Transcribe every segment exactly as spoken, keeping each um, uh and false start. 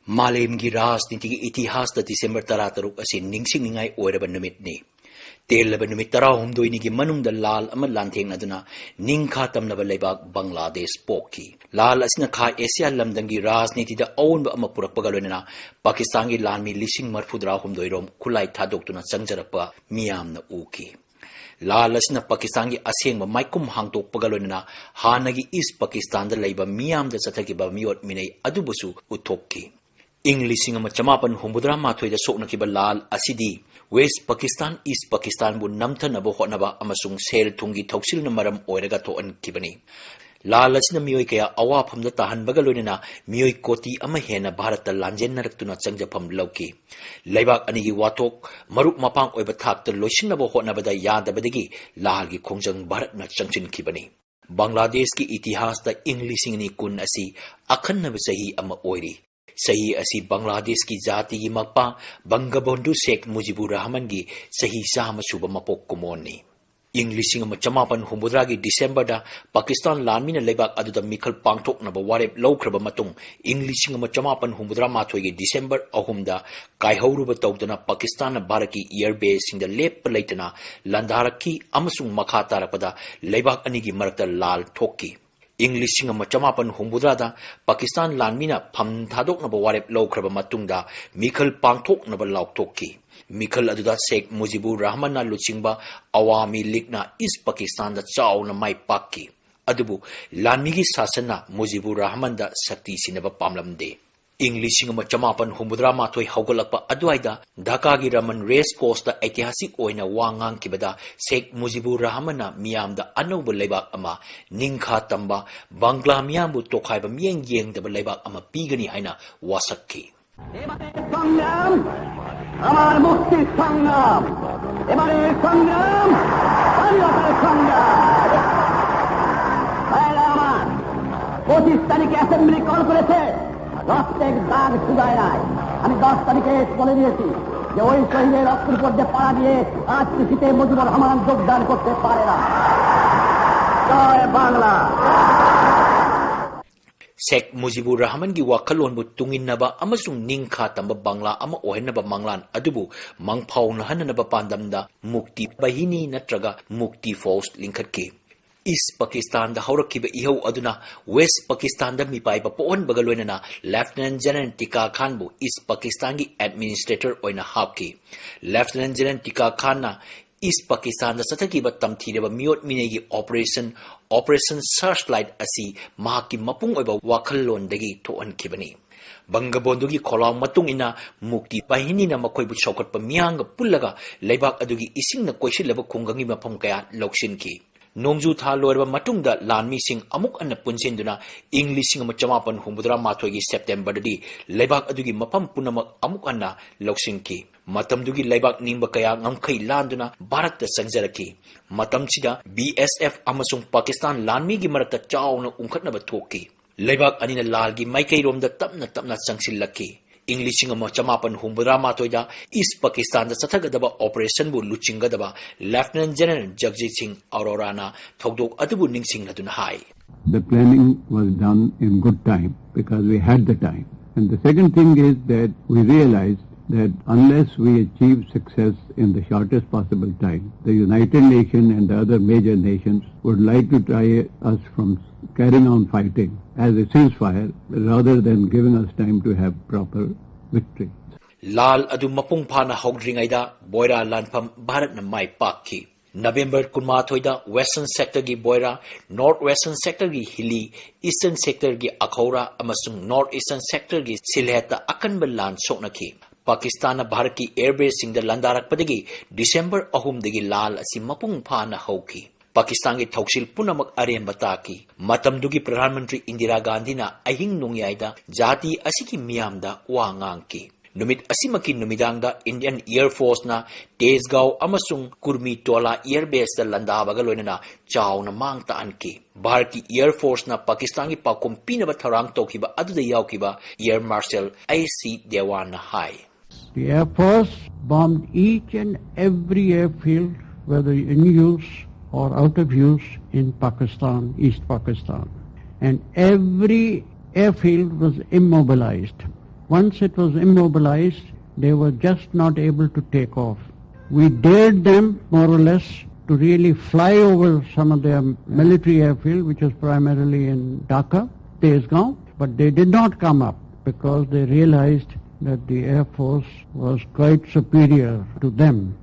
ꯃꯥꯂꯦꯝꯒꯤ ꯔꯥꯖꯅꯤꯇꯤꯒꯤ ꯏꯇꯤꯍꯥꯁꯇ ꯗꯤꯁꯦꯝꯕꯔ ꯇꯔꯥꯇꯔꯨꯛ ꯑꯁꯤ ꯅꯤꯡꯁꯤꯡꯅꯤꯡꯉꯥꯏ ꯑꯣꯏꯔꯕ ꯅꯨꯃꯤꯠꯅꯤ꯫ ꯇꯦꯜꯂꯕ ꯅꯨꯃꯤꯠ ꯇꯔꯥꯍꯨꯝꯗꯣꯏꯅꯤꯒꯤ ꯃꯅꯨꯡꯗ ꯂꯥꯜ ꯑꯃ ꯂꯥꯟꯊꯦꯡꯅꯗꯨꯅ ꯅꯤꯡꯈꯥ ꯇꯝꯂꯕ ꯂꯩꯕꯥꯛ ꯕꯪꯒ꯭ꯂꯥꯗꯦꯁ ꯄꯣꯛꯈꯤ꯫ ꯂꯥꯜ ꯑꯁꯤꯅ ꯈꯥ ꯑꯦꯁꯤꯌꯥ ꯂꯝꯗꯝꯒꯤ ꯔꯥꯖꯅꯤꯇꯤꯗ ꯑꯑꯣꯟꯕ ꯑꯃ ꯄꯨꯔꯛꯄꯒ ꯂꯣꯏꯅꯅ ꯄꯥꯀꯤꯁꯇꯥꯟꯒꯤ ꯂꯥꯟꯃꯤ ꯂꯤꯁꯤꯡ ꯃꯔꯤꯐꯨꯇꯔꯥꯍꯨꯝꯗꯣꯏ ꯔꯣꯝ ꯈꯨꯠꯂꯥꯏ ꯊꯥꯗꯣꯛꯇꯨꯅ ꯆꯪꯖꯔꯛꯄ ꯃꯤꯌꯥꯝꯅ ꯎꯈꯤ꯫ ꯂꯥꯜ ꯑꯁꯤꯅ ꯄꯥꯀꯤꯁꯇꯥꯟꯒꯤ ꯑꯁꯦꯡꯕ ꯃꯥꯏꯀꯨꯝ ꯍꯥꯡꯗꯣꯛꯄꯒ ꯂꯣꯏꯅꯅ ꯍꯥꯟꯅꯒꯤ ꯏꯁ ꯄꯥꯀꯤꯁꯇꯥꯟꯗ ꯂꯩꯕ ꯃꯤꯌꯥꯝꯗ ꯆꯠꯊꯈꯤꯕ ꯃꯤꯑꯣꯠ ꯃꯤꯅꯩ ꯑꯗꯨꯕꯨꯁꯨ ꯎꯠꯊꯣꯛꯈꯤ꯫ ꯏꯪ ꯂꯤꯁꯤꯡ ꯑꯃ ꯆꯃꯥꯄꯟ ꯍꯨꯝꯐꯨꯇꯔꯥ ꯃꯥꯊꯣꯏꯗ ꯁꯣꯛꯅꯈꯤꯕ ꯂꯥꯜ ꯑꯁꯤꯗꯤ ꯋꯦꯁ ꯄꯥꯀꯤꯁꯇꯥꯟ ꯏꯁ ꯄꯥꯀꯤꯁꯇꯥꯟꯕꯨ ꯅꯝꯊꯅꯕ ꯍꯣꯠꯅꯕ ꯑꯃꯁꯨꯡ ꯁꯦꯜ ꯊꯨꯝꯒꯤ ꯊꯧꯁꯤꯜꯅ ꯃꯔꯝ ꯑꯣꯏꯔꯒ ꯊꯣꯛꯍꯟꯈꯤꯕꯅꯤ꯫ ꯂꯥꯜ ꯑꯁꯤꯅ ꯃꯤꯑꯣꯏ ꯀꯌꯥ ꯑꯋꯥꯐꯝꯗ ꯇꯥꯍꯟꯕꯒ ꯂꯣꯏꯅꯅ ꯃꯤꯑꯣꯏ ꯀꯣꯇꯤ ꯑꯃ ꯍꯦꯟꯅ ꯚꯥꯔꯠꯇ ꯂꯥꯟꯖꯦꯟꯅꯔꯛꯇꯨꯅ ꯆꯪꯖꯐꯝ ꯂꯧꯈꯤ꯫ ꯂꯩꯕꯥꯛ ꯑꯅꯤꯒꯤ ꯋꯥꯊꯣꯛ ꯃꯔꯨꯞ ꯃꯄꯥꯡ ꯑꯣꯏꯕ ꯊꯥꯛꯇ ꯂꯣꯏꯁꯤꯟꯅꯕ ꯍꯣꯠꯅꯕꯗ ꯌꯥꯗꯕꯗꯒꯤ ꯂꯥꯜꯒꯤ ꯈꯣꯡꯖꯪ ꯚꯥꯔꯠꯅ ꯆꯪꯁꯤꯟꯈꯤꯕꯅꯤ꯫ ꯕꯪꯒ꯭ꯂꯥꯗꯦꯁꯀꯤ ꯏꯇꯤꯍꯥꯁꯇ ꯏꯪ ꯂꯤꯁꯤꯡ ꯑꯅꯤ ꯀꯨꯟ ꯑꯁꯤ ꯑꯈꯟꯅꯕ ꯆꯍꯤ ꯑꯃ ꯑꯣꯏꯔꯤ꯫ ꯆꯍꯤ ꯑꯁꯤ ꯕꯪꯒ꯭ꯂꯥꯗꯦꯁꯀꯤ ꯖꯥꯇꯤꯒꯤ ꯃꯄꯥ ꯕꯪꯒꯕꯟꯙꯨ ꯁꯦꯈ ꯃꯨꯖꯤꯕꯨꯔ ꯔꯍꯃꯟꯒꯤ ꯆꯍꯤ ꯆꯥꯝꯃ ꯁꯨꯕ ꯃꯄꯣꯛ ꯀꯨꯝꯑꯣꯟꯅꯤ꯫ ꯏꯪ ꯂꯤꯁꯤꯡ ꯑꯃ ꯆꯃꯥꯄꯟ ꯍꯨꯝꯐꯨꯇꯔꯥꯒꯤ ꯗꯤꯁꯦꯝꯕꯔꯗ ꯄꯥꯀꯤꯁꯇꯥꯟ ꯂꯥꯟꯃꯤꯅ ꯂꯩꯕꯥꯛ ꯑꯗꯨꯗ ꯃꯤꯈꯜ ꯄꯥꯡꯊꯣꯛꯅꯕ ꯋꯥꯔꯦꯞ ꯂꯧꯈ꯭ꯔꯕ ꯃꯇꯨꯡ, ꯏꯪ ꯂꯤꯁꯤꯡ ꯑꯃ ꯆꯃꯥꯄꯟ ꯍꯨꯝꯐꯨꯇꯔꯥ ꯃꯥꯊꯣꯏꯒꯤ ꯗꯤꯁꯦꯝꯕꯔ ꯑꯍꯨꯝꯗ ꯀꯥꯏꯍꯧꯔꯨꯕ ꯇꯧꯗꯅ ꯄꯥꯀꯤꯁꯇꯥꯟꯅ ꯚꯥꯔꯠꯀꯤ ꯏꯌꯔ ꯕꯦꯁꯁꯤꯡꯗ ꯂꯦꯞꯄ ꯂꯩꯇꯅ ꯂꯥꯟꯗꯥꯔꯛꯈꯤ ꯑꯃꯁꯨꯡ ꯃꯈꯥ ꯇꯥꯔꯛꯄꯗ ꯂꯩꯕꯥꯛ ꯑꯅꯤꯒꯤ ꯃꯔꯛꯇ ꯂꯥꯜ ꯊꯣꯛꯈꯤ꯫ ꯏꯪ ꯂꯤꯁꯤꯡ ꯑꯃ ꯆꯃꯥꯄꯟ ꯍꯨꯝꯐꯨꯇꯔꯥꯗ ꯄꯥꯀꯤꯁꯇꯥꯟ ꯂꯥꯟꯃꯤꯅ ꯐꯝ ꯊꯥꯗꯣꯛꯅꯕ ꯋꯥꯔꯦꯞ ꯂꯧꯈ꯭ꯔꯕ ꯃꯇꯨꯡꯗ ꯃꯤꯈꯜ ꯄꯥꯡꯊꯣꯛꯅꯕ ꯂꯥꯎꯊꯣꯛꯈꯤ꯫ ꯃꯤꯈꯜ ꯑꯗꯨꯗ ꯁꯦꯈ ꯃꯨꯖꯤꯕꯨꯔ ꯔꯍꯃꯟꯅ ꯂꯨꯆꯤꯡꯕ ꯑꯋꯥꯃꯤ ꯂꯤꯒꯅ ꯏꯁ ꯄꯥꯀꯤꯁꯇꯥꯟꯗ ꯆꯥꯎꯅ ꯃꯥꯏ ꯄꯥꯛꯈꯤ꯫ ꯑꯗꯨꯕꯨ ꯂꯥꯟꯃꯤꯒꯤ ꯁꯥꯁꯟꯅ ꯃꯨꯖꯤꯕꯨꯔ ꯔꯍꯃꯟꯗ ꯁꯛꯇꯤ ꯁꯤꯟꯅꯕ ꯄꯥꯝꯂꯝꯗꯦ꯫ ꯏꯪ ꯂꯤꯁꯤꯡ ꯑꯃ ꯆꯃꯥꯄꯟ ꯍꯨꯝꯐꯨꯇꯔꯥ ꯃꯥꯊꯣꯏ ꯍꯧꯒꯠꯂꯛꯄ ꯑꯗꯨꯋꯥꯏꯗ ꯙꯥꯀꯥꯒꯤ ꯔꯃꯟ ꯔꯦꯁ ꯀꯣꯔꯁꯇ ꯑꯩꯇꯤꯍꯥꯁꯤꯛ ꯑꯣꯏꯅ ꯋꯥ ꯉꯥꯡꯈꯤꯕꯗ ꯁꯦꯈ ꯃꯨꯖꯤꯕꯨꯔ ꯔꯍꯃꯟꯅ ꯃꯤꯌꯥꯝꯗ ꯑꯅꯧꯕ ꯂꯩꯕꯥꯛ ꯑꯃ, ꯅꯤꯡꯈꯥ ꯇꯝꯕ, ꯕꯪꯒ꯭ꯂꯥ ꯃꯤꯌꯥꯝꯕꯨ ꯇꯣꯈꯥꯏꯕ ꯃꯤꯠꯌꯦꯡ ꯌꯦꯡꯗꯕ ꯂꯩꯕꯥꯛ ꯑꯃ ꯄꯤꯒꯅꯤ ꯍꯥꯏꯅ ꯋꯥꯁꯛꯈꯤ꯫ এবারে সংগ্রাম আমার মুক্তির সংগ্রাম, এবারে সংগ্রাম স্বাধীনতার সংগ্রাম। ভাইরা আমার, পঁচিশ তারিখে অ্যাসেম্বলি কল করেছে, রক্তের দাগ শুকায় নাই। আমি দশ তারিখে বলে দিয়েছি যে ওই শহীদের রক্তের উপর যে পাড়া দিয়ে আজ চিঠিতে মুজিবুর রহমান যোগদান করতে পারে না। জয় বাংলা। ꯁꯦꯈ ꯃꯨꯖꯤꯕꯨꯔ ꯔꯍꯃꯟꯒꯤ ꯋꯥꯈꯜꯂꯣꯟꯕꯨ ꯇꯨꯡꯏꯟꯅꯕ ꯑꯃꯁꯨꯡ ꯅꯤꯡꯈꯥ ꯇꯝꯕ ꯕꯪꯂꯥ ꯑꯃ ꯑꯣꯏꯍꯟꯅꯕ ꯃꯪꯂꯥꯟ ꯑꯗꯨꯕꯨ ꯃꯪꯐꯥꯎꯅꯍꯟꯅꯅꯕ ꯄꯥꯟꯗꯝꯗ ꯃꯨꯛꯇꯤ ꯕꯥꯍꯤꯅꯤ ꯅꯠꯇ꯭ꯔꯒ ꯃꯨꯛꯇꯤ ꯐꯣꯔꯁ ꯂꯤꯡꯈꯠꯈꯤ꯫ ꯏꯁ ꯄꯥꯀꯤꯁꯇꯥꯟꯗ ꯍꯧꯔꯛꯈꯤꯕ ꯏꯍꯧ ꯑꯗꯨꯅ ꯋꯦꯁ ꯄꯥꯀꯤꯁꯇꯥꯟꯗ ꯃꯤꯄꯥꯏꯕ ꯄꯣꯛꯍꯟꯕꯒ ꯂꯣꯏꯅꯅ ꯂꯦꯐꯇꯤꯅꯦꯟꯠ ꯖꯦꯅꯔꯦꯜ ꯇꯤꯀꯥ ꯈꯥꯟꯕꯨ ꯏꯁ ꯄꯥꯀꯤꯁꯇꯥꯟꯒꯤ ꯑꯦꯗꯃꯤꯅꯤꯁꯇ꯭ꯔꯦꯇꯔ ꯑꯣꯏꯅ ꯍꯥꯞꯈꯤ꯫ ꯂꯦꯐꯇꯤꯅꯦꯟꯠ ꯖꯦꯅꯔꯦꯜ ꯇꯤꯀꯥ ꯈꯥꯟꯅ ꯏꯁ ꯄꯥꯀꯤꯁꯇꯥꯟꯗ ꯆꯠꯊꯈꯤꯕ ꯇꯝꯊꯤꯔꯕ ꯃꯤꯑꯣꯠ ꯃꯤꯅꯩꯒꯤ ꯑꯣꯄꯔꯦꯁꯟ, ꯑꯣꯄꯔꯦꯁꯟ ꯁꯔꯆ ꯂꯥꯏꯠ ꯑꯁꯤ ꯃꯍꯥꯛꯀꯤ ꯃꯄꯨꯡ ꯑꯣꯏꯕ ꯋꯥꯈꯜꯂꯣꯟꯗꯒꯤ ꯊꯣꯛꯍꯟꯈꯤꯕꯅꯤ꯫ ꯕꯪꯒꯕꯣꯟꯙꯨꯒꯤ ꯈꯣꯜꯂꯥꯎ ꯃꯇꯨꯡ ꯏꯟꯅ ꯃꯨꯛꯇꯤ ꯕꯥꯍꯤꯅꯤꯅ ꯃꯈꯣꯏꯕꯨ ꯁꯧꯒꯠꯄ ꯃꯤꯌꯥꯝꯒ ꯄꯨꯜꯂꯒ ꯂꯩꯕꯥꯛ ꯑꯗꯨꯒꯤ ꯏꯁꯤꯡꯅ ꯀꯣꯏꯁꯤꯜꯂꯕ ꯈꯨꯡꯒꯪꯒꯤ ꯃꯐꯝ ꯀꯌꯥ ꯂꯧꯁꯤꯟꯈꯤ꯫ ꯅꯣꯡꯖꯨ ꯊꯥ ꯂꯣꯏꯔꯕ ꯃꯇꯨꯡꯗ ꯂꯥꯟꯃꯤꯁꯤꯡ ꯑꯃꯨꯛ ꯍꯟꯅ ꯄꯨꯟꯁꯤꯟꯗꯨꯅ ꯏꯪ ꯂꯤꯁꯤꯡ ꯑꯃ ꯆꯃꯥꯄꯟ ꯍꯨꯝꯐꯨꯇꯔꯥ ꯃꯥꯊꯣꯏꯒꯤ ꯁꯦꯞꯇꯦꯝꯕꯔꯗꯗꯤ ꯂꯩꯕꯥꯛ ꯑꯗꯨꯒꯤ ꯃꯐꯝ ꯄꯨꯝꯅꯃꯛ ꯑꯃꯨꯛ ꯍꯟꯅ ꯂꯧꯁꯤꯟꯈꯤ꯫ ꯃꯇꯝꯗꯨꯒꯤ ꯂꯩꯕꯥꯛ ꯅꯤꯡꯕ ꯀꯌꯥ ꯉꯝꯈꯩ ꯂꯥꯟꯗꯨꯅ ꯚꯥꯔꯠꯇ ꯆꯪꯖꯔꯛꯈꯤ꯫ ꯃꯇꯝꯁꯤꯗ ꯕꯤ ꯑꯦꯁ ꯑꯦꯐ ꯑꯃꯁꯨꯡ ꯄꯥꯀꯤꯁꯇꯥꯟ ꯂꯥꯟꯃꯤꯒꯤ ꯃꯔꯛꯇ ꯆꯥꯎꯅ ꯎꯪꯈꯠꯅꯕ ꯊꯣꯛꯈꯤ꯫ ꯂꯩꯕꯥꯛ ꯑꯅꯤꯅ ꯂꯥꯜꯒꯤ ꯃꯥꯏꯀꯩꯔꯣꯝꯗ ꯇꯞꯅ ꯇꯞꯅ ꯆꯪꯁꯤꯜꯂꯛꯈꯤ꯫ ꯏꯪ ꯂꯤꯁꯤꯡ ꯑꯃ ꯆꯃꯥꯄꯟ ꯍꯨꯝꯐꯨꯇꯔꯥ ꯃꯥꯊꯣꯏꯗ ꯏꯁ ꯄꯥꯀꯤꯁꯇꯥꯟꯗ ꯆꯠꯊꯒꯗꯕ ꯑꯣꯄꯔꯦꯁꯟꯕꯨ ꯂꯨꯆꯤꯡꯒꯗꯕ ꯂꯦꯐꯇꯤꯅꯦꯟꯠ ꯖꯦꯅꯔꯦꯜ ꯖꯒꯖꯤꯠ ꯁꯤꯡ ꯑꯔꯣꯔꯥꯅ ꯊꯧꯗꯣꯛ ꯑꯗꯨꯕꯨ ꯅꯤꯡꯁꯤꯡꯂꯗꯨꯅ ꯍꯥꯏ꯫ The planning was done in good time because we had the time. And the second thing is that we realized that unless we achieve success in the shortest possible time, the United Nations and the other major nations would like to try us from carrying on fighting as a ceasefire rather than giving us time to have proper victory. ꯂꯥꯜ ꯑꯗꯨ ꯃꯄꯨꯡ ꯐꯥꯅ ꯍꯧꯗ꯭ꯔꯤꯉꯩꯗ ꯕꯣꯏꯔꯥ ꯂꯥꯟꯐꯝ ꯚꯥꯔꯠꯅ ꯃꯥꯏ ꯄꯥꯛꯈꯤ꯫ November ꯀꯨꯟꯃꯥꯊꯣꯏꯗ western ꯁꯦꯛꯇꯔꯒꯤ Boyra, north western ꯁꯦꯛꯇꯔꯒꯤ ꯍꯤꯂꯤ, ꯏꯁꯇꯔꯟ ꯁꯦꯛꯇꯔꯒꯤ ꯑꯈꯧꯔꯥ ꯑꯃꯁꯨꯡ ꯅꯣꯔꯠ ꯏꯁꯇꯔꯟ ꯁꯦꯛꯇꯔꯒꯤ ꯁꯤꯜꯍꯦꯠꯇ ꯑꯀꯟꯕ ꯂꯥꯟ ꯁꯣꯛꯅꯈꯤ꯫ ꯄꯥꯀꯤꯁꯇꯥꯟꯅ ꯚꯥꯔꯠꯀꯤ ꯑꯦꯌꯔꯕꯦꯁꯁꯤꯡꯗ ꯂꯥꯟꯗꯥꯔꯛꯄꯗꯒꯤ ꯗꯤꯁꯦꯝꯕꯔ ꯑꯍꯨꯝꯗꯒꯤ ꯂꯥꯜ ꯑꯁꯤ ꯃꯄꯨꯡ ꯐꯥꯅ ꯍꯧꯈꯤ꯫ ꯄꯥꯀꯤꯁꯇꯥꯟꯒꯤ ꯊꯧꯁꯤꯜ ꯄꯨꯝꯅꯃꯛ ꯑꯔꯦꯝꯕ ꯇꯥꯈꯤ꯫ ꯃꯇꯝꯗꯨꯒꯤ ꯄ꯭ꯔꯙꯥꯟ ꯃꯟꯇ꯭ꯔꯤ ꯏꯟꯗꯤꯔꯥ ꯒꯥꯟꯙꯤꯅ ꯑꯍꯤꯡ ꯅꯣꯡꯌꯥꯏꯗ ꯖꯥꯇꯤ ꯑꯁꯤꯒꯤ ꯃꯤꯌꯥꯝꯗ ꯋꯥ ꯉꯥꯡꯈꯤ꯫ ꯅꯨꯃꯤꯠ ꯑꯁꯤꯃꯛꯀꯤ ꯅꯨꯃꯤꯗꯥꯡꯗ ꯏꯟꯗꯤꯌꯟ ꯑꯦꯌꯔ ꯐꯣꯔꯁꯅ ꯇꯦꯖꯒꯥꯎ ꯑꯃꯁꯨꯡ ꯀꯨꯔꯃꯤꯇꯣꯂꯥ ꯑꯦꯌꯔ ꯕꯦꯁꯇ ꯂꯥꯟꯗꯥꯕꯒ ꯂꯣꯏꯅꯅ ꯆꯥꯎꯅ ꯃꯥꯡ ꯇꯥꯛꯍꯟꯈꯤ꯫ ꯚꯥꯔꯠꯀꯤ ꯑꯦꯌꯔ ꯐꯣꯔꯁꯅ ꯄꯥꯀꯤꯁꯇꯥꯟꯒꯤ ꯄꯥꯎꯈꯨꯝ ꯄꯤꯅꯕ ꯊꯧꯔꯥꯡ ꯇꯧꯈꯤꯕ ꯑꯗꯨꯗ ꯌꯥꯎꯈꯤꯕ ꯑꯦꯌꯔ ꯃꯥꯔꯁꯦꯜ ꯑꯩꯆ ꯁꯤ ꯗꯦꯋꯥꯟꯅ ꯍꯥꯏ꯫ The Air Force bombed each and every airfield, whether in use or out of use, in Pakistan, East Pakistan. And every airfield was immobilized. Once it was immobilized, they were just not able to take off. We dared them, more or less, to really fly over some of their military airfield, which was primarily in Dhaka, Tesgaon, but they did not come up because they realized that the Air Force was quite superior to them.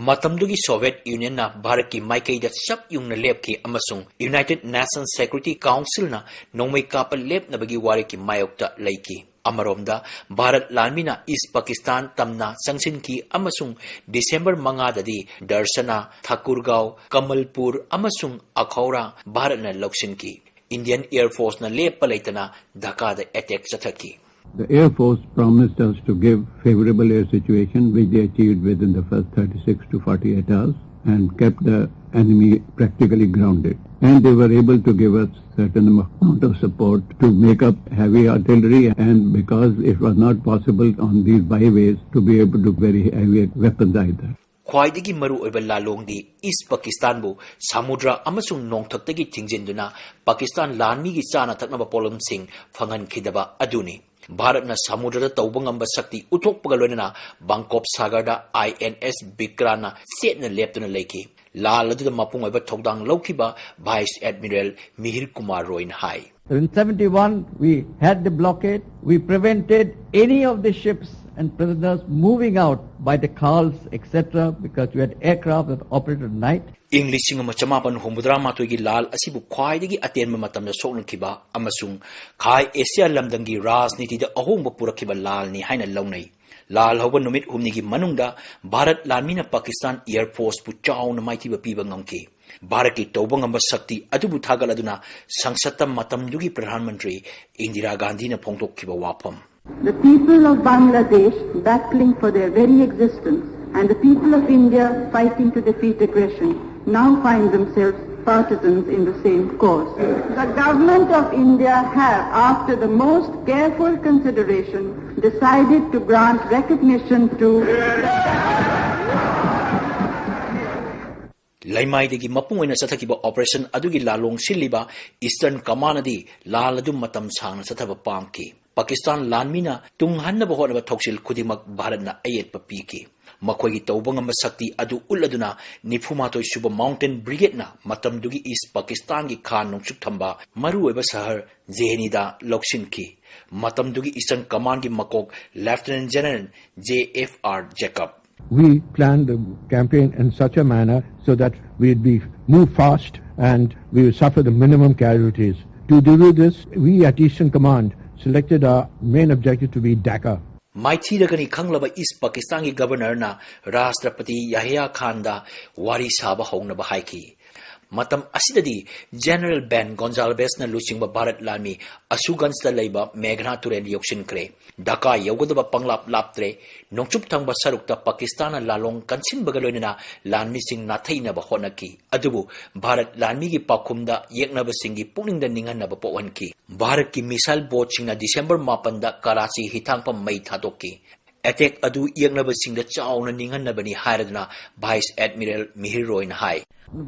ꯃꯇꯝꯗꯨꯒꯤ Soviet ꯌꯨꯅꯤꯌꯟꯅ ꯚꯥꯔꯠꯀꯤ ꯃꯥꯏꯀꯩꯗ ꯆꯞ ꯌꯨꯡꯅ ꯂꯦꯞꯈꯤ ꯑꯃꯁꯨꯡ United Nations Security Councilꯅ ꯅꯣꯡꯃꯩ ꯀꯥꯞꯄ ꯂꯦꯞꯅꯕꯒꯤ ꯋꯥꯔꯦꯞꯀꯤ ꯃꯥꯌꯣꯛꯇ ꯂꯩꯈꯤ꯫ ꯑꯃꯔꯣꯝꯗ, ꯚꯥꯔꯠ ꯂꯥꯟꯃꯤꯅ ꯏꯁ ꯄꯥꯀꯤꯁꯇꯥꯟ ꯇꯝꯅ ꯆꯪꯁꯤꯟꯈꯤ ꯑꯃꯁꯨꯡ ꯗꯤꯁꯦꯝꯕꯔ ꯃꯉꯥꯗꯗꯤ ꯗꯔꯁꯅꯥ, ꯊꯥꯀꯨꯔꯒꯥꯎ, ꯀꯃꯜꯄꯨꯔ ꯑꯃꯁꯨꯡ ꯑꯈꯧꯔꯥ ꯚꯥꯔꯠꯅ ꯂꯧꯁꯤꯟꯈꯤ꯫ Indian Air Forceꯅ ꯂꯦꯞꯄ ꯂꯩꯇꯅ ꯙꯥꯀꯥꯗ attack ꯆꯠꯊꯈꯤ꯫ The Air Force promised us to give favorable air situation, which they achieved within the first thirty-six to forty-eight hours, and kept the enemy practically grounded. And they were able to give us certain amount of support to make up heavy artillery, and because it was not possible on these byways to be able to very heavy weapons either. ꯈ꯭ꯋꯥꯏꯗꯒꯤ ꯃꯔꯨꯑꯣꯏꯕ ꯂꯥꯂꯣꯡꯗꯤ ꯏꯁ ꯄꯥꯀꯤꯁꯇꯥꯟꯕꯨ ꯁꯃꯨꯗ꯭ꯔ ꯑꯃꯁꯨꯡ ꯅꯣꯡꯊꯛꯇꯒꯤ ꯊꯤꯡꯖꯤꯟꯗꯨꯅ ꯄꯥꯀꯤꯁꯇꯥꯟ ꯂꯥꯟꯃꯤꯒꯤ ꯆꯥꯅ ꯊꯛꯅꯕ ꯄꯣꯠꯂꯝꯁꯤꯡ ꯐꯪꯍꯟꯈꯤꯗꯕ ꯑꯗꯨꯅꯤ꯫ ꯚꯥꯔꯠꯅ ꯁꯃꯨꯗ꯭ꯔꯗ ꯇꯧꯕ ꯉꯝꯕ ꯁꯛꯇꯤ ꯎꯠꯊꯣꯛꯄꯒ ꯂꯣꯏꯅꯅ ꯕꯪꯀꯣꯞ ꯁꯥꯒꯔꯗ INS ꯕꯤꯀ꯭ꯔꯥꯟꯅ ꯆꯦꯠꯅ ꯂꯦꯞꯇꯨꯅ ꯂꯩꯈꯤ꯫ ꯂꯥꯜ ꯑꯗꯨꯗ ꯃꯄꯨꯡ ꯑꯣꯏꯕ ꯊꯧꯗꯥꯡ ꯂꯧꯈꯤꯕ Vice Admiral ꯃꯤꯍꯤꯔ Kumar ꯔꯣꯏꯅ high. So in seventy-one, we had the blockade. We prevented any of the ships and prisoners moving out by the khals, et cetera, because we had aircraft that operated at night. ꯏꯪ ꯂꯤꯁꯤꯡ ꯑꯃ ꯆꯃꯥꯄꯟ ꯍꯨꯝꯐꯨꯇꯔꯥ ꯃꯥꯊꯣꯏꯒꯤ ꯂꯥꯜ ꯑꯁꯤꯕꯨ ꯈ꯭ꯋꯥꯏꯗꯒꯤ ꯑꯇꯦꯟꯕ ꯃꯇꯝꯗ ꯁꯣꯛꯅꯈꯤꯕ ꯑꯃꯁꯨꯡ ꯈꯥꯏ ꯑꯦꯁꯤꯌꯥ ꯂꯝꯗꯝꯒꯤ ꯔꯥꯖꯅꯤꯇꯤꯗ ꯑꯍꯣꯡꯕ ꯄꯨꯔꯛꯈꯤꯕ ꯂꯥꯜꯅꯤ ꯍꯥꯏꯅ ꯂꯧꯅꯩ꯫ ꯂꯥꯜ ꯍꯧꯕ ꯅꯨꯃꯤꯠ ꯍꯨꯝꯅꯤꯒꯤ ꯃꯅꯨꯡꯗ ꯚꯥꯔꯠ ꯂꯥꯟꯃꯤꯅ ꯄꯥꯀꯤꯁꯇꯥꯟ Air Forceꯄꯨ ꯆꯥꯎꯅ ꯃꯥꯏꯊꯤꯕ ꯄꯤꯕ ꯉꯝꯈꯤ꯫ ꯚꯥꯔꯠꯀꯤ ꯇꯧꯕ ꯉꯝꯕ ꯁꯛꯇꯤ ꯑꯗꯨꯕꯨ ꯊꯥꯒꯠꯂꯗꯨꯅ ꯁꯪꯁꯠꯇ ꯃꯇꯝꯗꯨꯒꯤ ꯄ꯭ꯔꯙꯥꯟ ꯃꯟꯇ꯭ꯔꯤ ꯏꯟꯗꯤꯔꯥ ꯒꯥꯟꯙꯤꯅ ꯐꯣꯡꯗꯣꯛꯈꯤꯕ ꯋꯥꯐꯝ꯫ The people of Bangladesh battling for their very existence and the people of India fighting to defeat aggression now find themselves partisans in the same cause. The government of India have, after the most careful consideration, decided to grant recognition to ꯂꯩꯃꯥꯏꯗꯒꯤ ꯃꯄꯨꯡ ꯑꯣꯏꯅ ꯆꯠꯊꯈꯤꯕ operation ꯑꯗꯨꯒꯤ ꯂꯥꯂꯣꯡ ꯁꯤꯜꯂꯤꯕ Eastern Command ꯑꯗꯤ ꯂꯥꯟ ꯑꯗꯨ ꯃꯇꯝ ꯁꯥꯡꯅ ꯆꯠꯊꯕ ꯄꯥꯝꯈꯤ꯫ ꯄꯥꯀꯤꯁꯇꯥꯟ ꯂꯥꯟꯃꯤꯅ ꯇꯨꯡꯍꯟꯅꯕ ꯍꯣꯠꯅꯕ ꯊꯧꯁꯤꯜ ꯈꯨꯗꯤꯡꯃꯛ ꯚꯥꯔꯠꯅ ꯑꯌꯦꯠꯄ ꯄꯤꯈꯤ꯫ ꯃꯈꯣꯏꯒꯤ ꯇꯧꯕ ꯉꯝꯕ ꯁꯛꯇꯤ ꯑꯗꯨ ꯎꯠꯂꯗꯨꯅ ꯅꯤꯐꯨ ꯃꯥꯊꯣꯏ ꯁꯨꯕ Mountain Brigade ꯅ ꯃꯇꯝꯗꯨꯒꯤ East Pakistan ꯒꯤ ꯈꯥ ꯅꯣꯡꯆꯨꯞ ꯊꯪꯕ ꯃꯔꯨꯑꯣꯏꯕ ꯁꯍꯔ ꯖꯦꯍꯦꯅꯤꯗ ꯂꯧꯁꯤꯟꯈꯤ꯫ ꯃꯇꯝꯗꯨꯒꯤ Eastern Command ꯒꯤ ꯃꯀꯣꯛ Lieutenant General J F R Jacob꯫ We planned the campaign in such a manner so that we'd be move fast and we would suffer the minimum casualties. To do this, we at Eastern Command selected our main objective to be Dhaka. ꯃꯥꯏꯊꯤꯔꯒꯅꯤ ꯈꯪꯂꯕ East Pakistan ꯒꯤ Governor ꯅ Rashtrapati Yahya Khan ꯗ ꯋꯥꯔꯤ ꯁꯥꯕ ꯍꯧꯅꯕ ꯍꯥꯏꯈꯤ꯫ ꯃꯇꯝ ꯑꯁꯤꯗꯗꯤ General Ben Gonsalves ꯅ ꯂꯨꯆꯤꯡꯕ ꯚꯥꯔꯠ ꯂꯥꯟꯃꯤ ꯑꯁꯨꯒꯟꯖꯗ ꯂꯩꯕ ꯃꯦꯘꯅꯥ ꯇꯨꯔꯦꯜ ꯌꯧꯁꯤꯟꯈ꯭ꯔꯦ꯫ ꯙꯀꯥ ꯌꯧꯒꯗꯕ ꯄꯪꯂꯥꯞ ꯂꯥꯞꯇ꯭ꯔꯦ꯫ ꯅꯣꯡꯆꯨꯞ ꯊꯪꯕ ꯁꯔꯨꯛꯇ ꯄꯥꯀꯤꯁꯇꯥꯟꯅ ꯂꯥꯂꯣꯡ ꯀꯟꯁꯤꯟꯕꯒ ꯂꯣꯏꯅꯅ ꯂꯥꯟꯃꯤꯁꯤꯡ ꯅꯥꯊꯩꯅꯕ ꯍꯣꯠꯅꯈꯤ꯫ ꯑꯗꯨꯕꯨ ꯚꯥꯔꯠ ꯂꯥꯟꯃꯤꯒꯤ ꯄꯥꯎꯈꯨꯝꯗ ꯌꯦꯛꯅꯕꯁꯤꯡꯒꯤ ꯄꯨꯛꯅꯤꯡꯗ ꯅꯤꯡꯍꯟꯅꯕ ꯄꯣꯛꯍꯟꯈꯤ꯫ ꯚꯥꯔꯠꯀꯤ missile boat ꯁꯤꯡꯅ December ꯃꯥꯄꯟꯗ ꯀꯔꯥꯆꯤ ꯍꯤꯊꯥꯡꯐꯝ ꯃꯩ ꯊꯥꯗꯣꯛꯈꯤ꯫ Attack ꯑꯗꯨ ꯌꯦꯛꯅꯕꯁꯤꯡꯗ ꯆꯥꯎꯅ ꯅꯤꯡꯍꯟꯅꯕꯅꯤ ꯍꯥꯏꯔꯗꯨꯅ Vice Admiral Mihir Roy ꯅ ꯍꯥꯏ꯫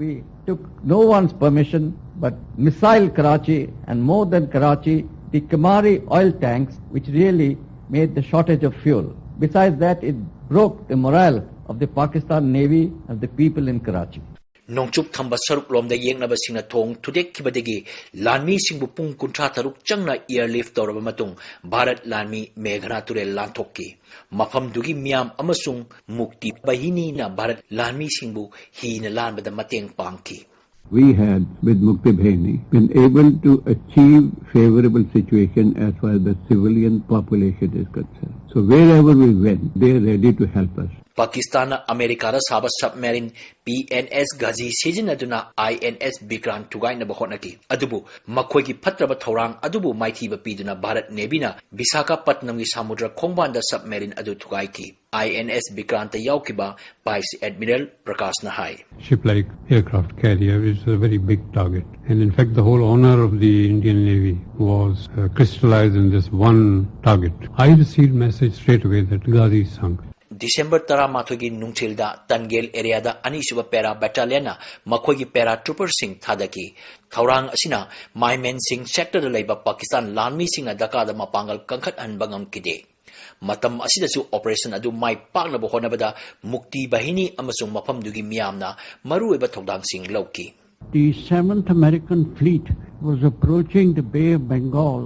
We took no one's permission, but missile Karachi, and more than Karachi, the Kamari oil tanks, which really made the shortage of fuel. Besides that, it broke the morale of the Pakistan Navy and the people in Karachi. ꯅꯣꯡꯆꯨꯞ ꯊꯪꯕ ꯁꯔꯨꯛꯂꯣꯝꯗ ꯌꯦꯛꯅꯕꯁꯤꯡꯅ ꯊꯣꯡ ꯊꯨꯗꯦꯛꯈꯤꯕꯗꯒꯤ ꯂꯥꯟꯃꯤꯁꯤꯡꯕꯨ ꯄꯨꯡ ꯀꯨꯟꯊ꯭ꯔꯥ ꯇꯔꯨꯛ ꯆꯪꯅ airlift ꯇꯧꯔꯕ ꯃꯇꯨꯡ ꯚꯥꯔꯠ ꯂꯥꯟꯃꯤ ꯃꯦꯘꯅꯥ ꯇꯨꯔꯦꯜ ꯂꯥꯟꯊꯣꯛꯈꯤ꯫ ꯃꯐꯝꯗꯨꯒꯤ ꯃꯤꯌꯥꯝ ꯑꯃꯁꯨꯡ ꯃꯨꯛꯇꯤ ꯕꯥꯍꯤꯅꯤꯅ ꯚꯥꯔꯠ ꯂꯥꯟꯃꯤꯁꯤꯡꯕꯨ ꯍꯤꯅ ꯂꯥꯟꯕꯗ ꯃꯇꯦꯡ ꯄꯥꯡꯈꯤ꯫ We had, with Mukti Bahini, been able to achieve favorable situation as far as the civilian population is concerned. So wherever we went, they are ready to help us. ꯄꯥꯀꯤꯁꯇꯥꯟꯅ ꯑꯃꯦꯔꯤꯀꯥꯗ ꯁꯥꯕ submarine P N S Ghazi ꯁꯤꯖꯤꯟꯅꯗꯨꯅ I N S Vikrant ꯊꯨꯒꯥꯏꯅꯕ ꯍꯣꯠꯅꯈꯤ꯫ ꯑꯗꯨꯕꯨ ꯃꯈꯣꯏꯒꯤ ꯐꯠꯇ꯭ꯔꯕ ꯊꯧꯔꯥꯡ ꯑꯗꯨꯕꯨ ꯃꯥꯏꯊꯤꯕ ꯄꯤꯗꯨꯅ ꯚꯥꯔꯠ Navy ꯅ ꯕꯤꯁꯥꯈꯥꯄꯠꯅꯝꯒꯤ ꯁꯃꯨꯗ꯭ꯔ ꯈꯣꯡꯕꯥꯟꯗ submarine ꯑꯗꯨ ꯊꯨꯒꯥꯏꯈꯤ꯫ I N S Vikrant ꯇ ꯌꯥꯎꯈꯤꯕ Vice Admiral Prakash ꯅ ꯍꯥꯏ꯫ Ship like aircraft carrier is a very big target. And in fact, the whole honor of the Indian Navy was uh, crystallized in this one target. I received message straight away that Ghazi sunk. December ꯇꯔꯥꯃꯥꯊꯣꯏꯒꯤ ꯅꯨꯡꯊꯤꯜꯗ ꯇꯟꯒꯦꯜ ꯑꯦꯔꯤꯌꯥꯗ ꯑꯅꯤꯁꯨꯕ ꯄꯦꯔꯥ ꯕꯦꯇꯥꯂꯤꯌꯟꯅ ꯃꯈꯣꯏꯒꯤ ꯄꯦꯔꯥ ꯇ꯭ꯔꯨꯄꯔꯁꯤꯡ ꯊꯥꯗꯈꯤ꯫ ꯊꯧꯔꯥꯡ ꯑꯁꯤꯅ ꯃꯥꯏꯃꯦꯟꯁꯤꯡ ꯁꯦꯛꯇꯔꯗ ꯂꯩꯕ ꯄꯥꯀꯤꯁꯇꯥꯟ ꯂꯥꯟꯃꯤꯁꯤꯡꯅ ꯗꯀꯥꯗ ꯃꯄꯥꯡꯒꯜ ꯀꯟꯈꯠꯍꯟꯕ ꯉꯝꯈꯤꯗꯦ꯫ ꯃꯇꯝ ꯑꯁꯤꯗꯁꯨ ꯑꯣꯄꯔꯦꯁꯟ ꯑꯗꯨ ꯃꯥꯏ ꯄꯥꯛꯅꯕ ꯍꯣꯠꯅꯕꯗ ꯃꯨꯛꯇꯤ ꯕꯥꯍꯤꯅꯤ ꯑꯃꯁꯨꯡ ꯃꯐꯝꯗꯨꯒꯤ ꯃꯤꯌꯥꯝꯅ ꯃꯔꯨꯑꯣꯏꯕ ꯊꯧꯗꯥꯡꯁꯤꯡ ꯂꯧꯈꯤ꯫ The seventh American Fleet was approaching the Bay of Bengal.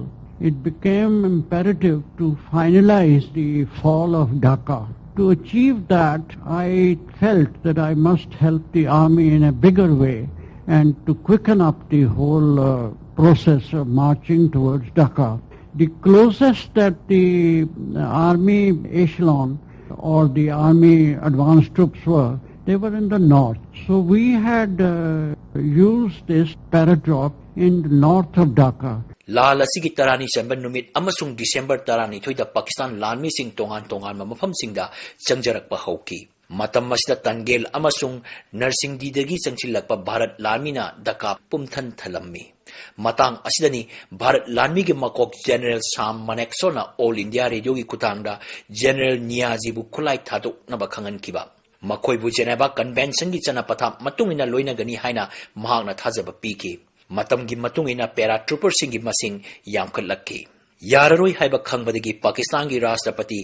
It became imperative to finalize the fall of Dhaka. To achieve that, I felt that I must help the army in a bigger way and to quicken up the whole uh, process of marching towards Dhaka. The closest that the army echelon or the army advance troops were, they were in the north. So we had uh, used this paradrop in the north of Dhaka. ꯂꯥꯜ ꯑꯁꯤꯒꯤ ꯇꯔꯥꯅꯤ ꯆꯟꯕ ꯅꯨꯃꯤꯠ ꯑꯃꯁꯨꯡ December ꯇꯔꯥꯅꯤꯊꯣꯏꯗ Pakistan ꯂꯥꯟꯃꯤꯁꯤꯡ ꯇꯣꯉꯥꯟ ꯇꯣꯉꯥꯟꯕ ꯃꯐꯝꯁꯤꯡꯗ ꯆꯪꯖꯔꯛꯄ ꯍꯧꯈꯤ꯫ ꯃꯇꯝ ꯑꯁꯤꯗ ꯇꯟꯒꯦꯜ ꯑꯃꯁꯨꯡ ꯅꯔꯁꯤꯡꯗꯤꯗꯒꯤ ꯆꯪꯁꯤꯜꯂꯛꯄ ꯚꯥꯔꯠ ꯂꯥꯟꯃꯤꯅ ꯗꯀꯥ ꯄꯨꯝꯊꯟ ꯊꯜꯂꯝꯃꯤ꯫ ꯃꯇꯥꯡ ꯑꯁꯤꯗꯅꯤ ꯚꯥꯔꯠ ꯂꯥꯟꯃꯤꯒꯤ ꯃꯀꯣꯛ ꯖꯦꯅꯔꯦꯜ ꯁꯥꯝ ꯃꯅꯦꯛꯁꯣꯅ ꯑꯣꯜ ꯏꯟꯗꯤꯌꯥ ꯔꯦꯗꯤꯑꯣꯒꯤ ꯈꯨꯠꯊꯥꯡꯗ ꯖꯦꯅꯔꯦꯜ ꯅꯤꯌꯥꯖꯤꯕꯨ ꯈꯨꯠꯂꯥꯏ ꯊꯥꯗꯣꯛꯅꯕ ꯈꯪꯍꯟꯈꯤꯕ꯫ ꯃꯈꯣꯏꯕꯨ ꯖꯦꯅꯦꯚꯥ ꯀꯟꯚꯦꯟꯁꯟꯒꯤ ꯆꯠꯅ ꯄꯊꯥꯞ ꯃꯇꯨꯡ ꯏꯟꯅ ꯂꯣꯏꯅꯒꯅꯤ ꯍꯥꯏꯅ ꯃꯍꯥꯛꯅ ꯊꯥꯖꯕ ꯄꯤꯈꯤ꯫ ꯃꯇꯝꯒꯤ ꯃꯇꯨꯡ ꯏꯟꯅ ꯄꯦꯔꯥ ꯇ꯭ꯔꯨꯄꯔꯁꯤꯡꯒꯤ ꯃꯁꯤꯡ ꯌꯥꯝꯈꯠꯂꯛꯈꯤ꯫ ꯌꯥꯔꯔꯣꯏ ꯍꯥꯏꯕ ꯈꯪꯕꯗꯒꯤ ꯄꯥꯀꯤꯁꯇꯥꯟꯒꯤ ꯔꯥꯁꯇ꯭ꯔꯄꯇꯤ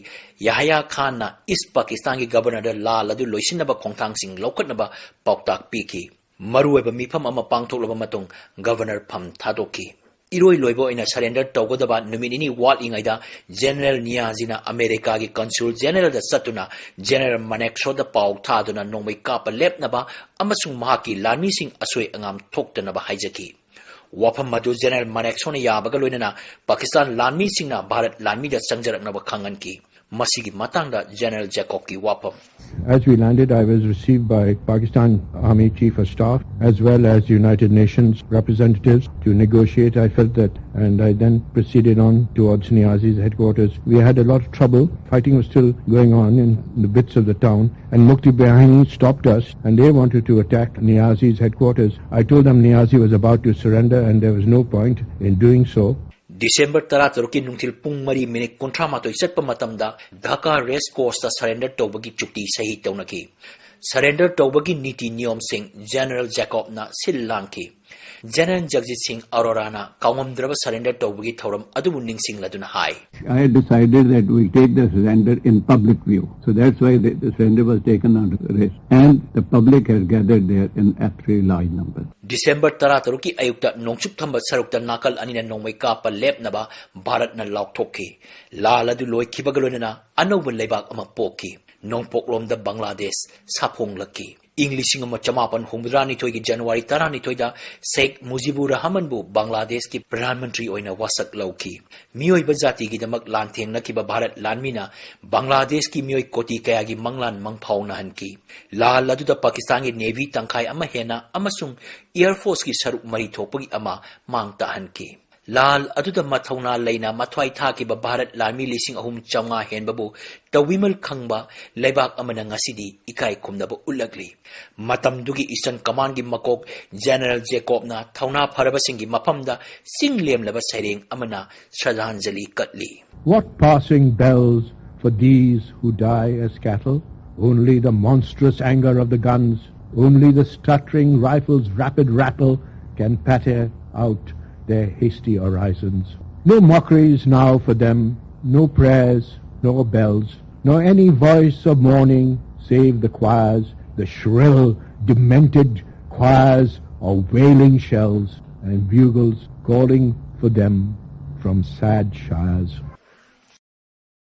ꯌꯥꯍꯌꯥ ꯈꯥꯟꯅ ꯏꯁ ꯄꯥꯀꯤꯁꯇꯥꯟꯒꯤ ꯒꯕꯔꯅꯔꯗ ꯂꯥꯜ ꯑꯗꯨ ꯂꯣꯏꯁꯤꯟꯅꯕ ꯈꯣꯡꯊꯥꯡꯁꯤꯡ ꯂꯧꯈꯠꯅꯕ ꯄꯥꯎꯇꯥꯛ ꯄꯤꯈꯤ꯫ ꯃꯔꯨꯑꯣꯏꯕ ꯃꯤꯐꯝ ꯑꯃ ꯄꯥꯡꯊꯣꯛꯂꯕ ꯃꯇꯨꯡ ꯒꯕꯔꯅꯔ ꯐꯝ ꯊꯥꯗꯣꯛꯈꯤ꯫ ꯏꯔꯣꯏ ꯂꯣꯏꯕ ꯑꯣꯏꯅ ꯁꯔꯦꯟꯗꯔ ꯇꯧꯒꯗꯕ ꯅꯨꯃꯤꯠ ꯅꯤꯅꯤ ꯋꯥꯠꯂꯤꯉꯩꯗ ꯖꯦꯅꯔꯦꯜ ꯅꯤꯌꯥꯖꯤꯅ ꯑꯃꯦꯔꯤꯀꯥꯒꯤ ꯀꯟꯁꯨꯜ ꯖꯦꯅꯔꯦꯜꯗ ꯆꯠꯇꯨꯅ ꯖꯦꯅꯔꯦꯜ ꯃꯅꯦꯛꯁꯣꯗ ꯄꯥꯎ ꯊꯥꯗꯨꯅ ꯅꯣꯡꯃꯩ ꯀꯥꯞꯄ ꯂꯦꯞꯅꯕ ꯑꯃꯁꯨꯡ ꯃꯍꯥꯛꯀꯤ ꯂꯥꯟꯃꯤꯁꯤꯡ ꯑꯁꯣꯏ ꯑꯉꯥꯝ ꯊꯣꯛꯇꯅꯕ ꯍꯥꯏꯖꯈꯤ꯫ ꯋꯥꯐꯝ ꯑꯗꯨ ꯖꯦꯅꯔꯦꯜ ꯃꯅꯦꯛꯁꯣꯅ ꯌꯥꯕꯒ ꯂꯣꯏꯅꯅ ꯄꯥꯀꯤꯁꯇꯥꯟ ꯂꯥꯟꯃꯤꯁꯤꯡꯅ ꯚꯥꯔꯠ ꯂꯥꯟꯃꯤꯗ ꯆꯪꯖꯔꯛꯅꯕ ꯈꯪꯍꯟꯈꯤ꯫ ꯃꯁꯤꯒꯤ ꯃꯇꯥꯡꯗ ꯖꯦꯅꯔꯦꯜ ꯖꯦꯀꯣꯕꯀꯤ ꯋꯥꯐꯝ꯫ As we landed, I was received by Pakistan Army Chief of Staff as well as United Nations representatives to negotiate. I felt that, and I then proceeded on towards Niazi's headquarters. We had a lot of trouble. Fighting was still going on in the bits of the town, and Mukti Bahini stopped us, and they wanted to attack Niazi's headquarters. I told them Niazi was about to surrender, and there was no point in doing so. December ꯇꯔꯥꯇꯔꯨꯛꯀꯤ ꯅꯨꯡꯊꯤꯜ ꯄꯨꯡ ꯃꯔꯤ minute ꯀꯨꯟꯊ꯭ꯔꯥ ꯃꯥꯊꯣꯏ ꯆꯠꯄ ꯃꯇꯝꯗ Dhaka race ꯀꯣꯔꯁꯇ surrender ꯇꯧꯕꯒꯤ ꯆꯨꯛꯇꯤ ꯁꯍꯤ ꯇꯧꯅꯈꯤ꯫ Surrender ꯇꯧꯕꯒꯤ ꯅꯤꯇꯤ ꯅꯤꯌꯣꯝꯁꯤꯡ ꯖꯦꯅꯔꯦꯜ ꯖꯦꯀꯣꯕꯅ ꯁꯤꯜ ꯂꯥꯡꯈꯤ꯫ ꯖꯦꯅꯔꯦꯜ ꯖꯒꯖꯤꯠ ꯁꯤꯡ ꯑꯔꯣꯔꯥꯅ ꯀꯥꯎꯉꯝꯗ꯭ꯔꯕ ꯁꯔꯦꯟꯗꯔ ꯇꯧꯕꯒꯤ ꯊꯧꯔꯝ ꯑꯗꯨꯕꯨ ꯅꯤꯡꯁꯤꯡꯂꯗꯨꯅ ꯍꯥꯏ, I had decided that we take the surrender in public view. So that's why the, the surrender was taken under arrest. And the public has gathered there in actually large numbers. December ꯇꯔꯥꯇꯔꯨꯛꯀꯤ ꯑꯌꯨꯛꯇ ꯅꯣꯡꯆꯨꯞ ꯊꯪꯕ ꯁꯔꯨꯛꯇ ꯅꯥꯀꯜ ꯑꯅꯤꯅ ꯅꯣꯡꯃꯩ ꯀꯥꯞꯄ ꯂꯦꯞꯅꯕ ꯚꯥꯔꯠꯅ ꯂꯥꯎꯊꯣꯛꯈꯤ꯫ ꯂꯥꯜ ꯑꯗꯨ ꯂꯣꯏꯈꯤꯕꯒ ꯂꯣꯏꯅꯅ ꯑꯅꯧꯕ ꯂꯩꯕꯥꯛ ꯑꯃ ꯄꯣꯛꯈꯤ꯫ ꯅꯣꯡꯄꯣꯛꯂꯣꯝꯗ ꯕꯪꯒ꯭ꯂꯥꯗꯦꯁ ꯁꯥꯐꯣꯡꯂꯛꯈꯤ꯫ ꯏꯪ ꯂꯤꯁꯤꯡ ꯑꯃ ꯆꯃꯥꯄꯟ ꯍꯨꯝꯐꯨꯇꯔꯥꯅꯤꯊꯣꯏꯒꯤ ꯖꯅꯋꯥꯔꯤ ꯇꯔꯥꯅꯤꯊꯣꯏꯗ ꯁꯦꯈ ꯃꯨꯖꯤꯕꯨꯔ ꯔꯍꯃꯟꯕꯨ ꯕꯪꯒ꯭ꯂꯥꯗꯦꯁꯀꯤ ꯄ꯭ꯔꯙꯥꯟ ꯃꯟꯇ꯭ꯔꯤ ꯑꯣꯏꯅ ꯋꯥꯁꯛ ꯂꯧꯈꯤ꯫ ꯃꯤꯑꯣꯏꯕ ꯖꯥꯇꯤꯒꯤꯗꯃꯛ ꯂꯥꯟꯊꯦꯡꯅꯈꯤꯕ ꯚꯥꯔꯠ ꯂꯥꯟꯃꯤꯅ ꯕꯪꯒ꯭ꯂꯥꯗꯦꯁꯀꯤ ꯃꯤꯑꯣꯏ ꯀꯣꯇꯤ ꯀꯌꯥꯒꯤ ꯃꯪꯂꯥꯟ ꯃꯪꯐꯥꯎꯅꯍꯟꯈꯤ꯫ ꯂꯥꯜ ꯑꯗꯨꯗ ꯄꯥꯀꯤꯁꯇꯥꯟꯒꯤ ꯅꯦꯚꯤ ꯇꯪꯈꯥꯏ ꯑꯃ ꯍꯦꯟꯅ ꯑꯃꯁꯨꯡ ꯑꯦꯌꯔ ꯐꯣꯔꯁꯀꯤ ꯁꯔꯨꯛ ꯃꯔꯤ ꯊꯣꯛꯄꯒꯤ ꯑꯃ ꯃꯥꯡ ꯇꯥꯛꯍꯟꯈꯤ꯫ ꯂꯥꯜ ꯑꯗꯨꯗ ꯃꯊꯧꯅꯥ ꯂꯩꯅ ꯃꯊ꯭ꯋꯥꯏ ꯊꯥꯈꯤꯕ ꯚꯥꯔꯠ ꯂꯥꯟꯃꯤ ꯂꯤꯁꯤꯡ ꯑꯍꯨꯝ ꯆꯥꯝꯃꯉꯥ ꯍꯦꯟꯕꯕꯨ ꯇꯧꯕꯤꯃꯜ ꯈꯪꯕ ꯂꯩꯕꯥꯛ ꯑꯃꯅ ꯉꯁꯤꯗꯤ ꯏꯀꯥꯏ ꯈꯨꯝꯅꯕ ꯎꯠꯂꯛꯂꯤ꯫ ꯃꯇꯝꯗꯨꯒꯤ ꯏꯁꯇꯔꯟ ꯀꯃꯥꯟꯒꯤ ꯃꯀꯣꯛ ꯖꯦꯅꯔꯦꯜ ꯖꯦꯀꯣꯕꯅ ꯊꯧꯅꯥ ꯐꯔꯕꯁꯤꯡꯒꯤ ꯃꯐꯝꯗ ꯆꯤꯡ ꯂꯦꯝꯂꯕ ꯁꯩꯔꯦꯡ ꯑꯃꯅ ꯁ꯭ꯔꯗꯥꯟꯖꯂꯤ ꯀꯠꯂꯤ꯫ What passing bells for these who die as cattle? Only the monstrous anger of the guns, only the stuttering rifle's rapid rattle can patter out their hasty orisons. No mockeries now for them, no prayers, no bells, nor any voice of mourning save the choirs, the shrill, demented choirs of wailing shells and bugles calling for them from sad shires.